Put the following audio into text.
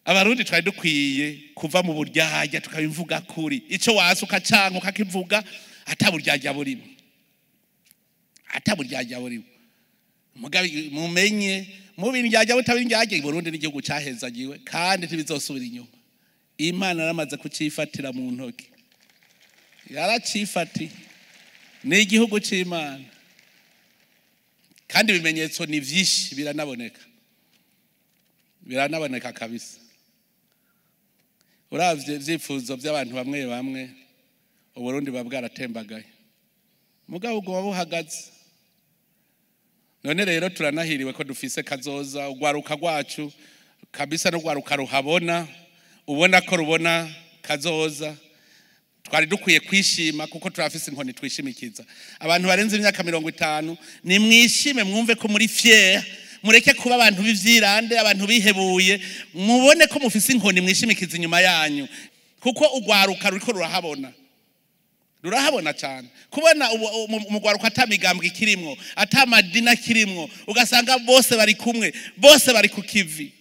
Abarundi twari dukwiye kuva mu buryarya, tukabivuga kuri ico wasi ukacanka ukakivuga ata buryarya burimo, ata buryarya burimo. Mugabe mumenye mubi indyarya butaba indyarya, Burundi n'igihugu cahezagiwe kandi ntibizosubira inyuma. Imana yaramaze kucifatira mu ntoki, yaracifatiye, ni igihugu c'Imana. Kandi ibimenyetso ni vyinshi, biranaboneka, biranaboneka kabisa. Uravye ivyifuzo by'abantu bamwe bamwe, Uburundi buba bwaratembagaye, mugabo ubwo buhagaze. None rero turanahiriwe ko dufise kazoza, urwaruka rwacu kabisa n'urwaruka ruhabona, ubona ko rubona kazoza. Twari dukwiye kwishima kuko turafise inkoni twishimikiza. Abantu barenze imyaka 50, nimwishime, mwumve ko muri fier, mureke kuba abantu b'ivyirande, abantu bihebuye, mubone ko mufise inkoni mwishimikiza inyuma yanyu, kuko urwaruka ruriko rurahabona, rurahabona cyane. Kubona umugwaruka atamigambwe ikirimwo, atamadini akirimwo, ugasanga bose bari kumwe, bose bari ku kivi.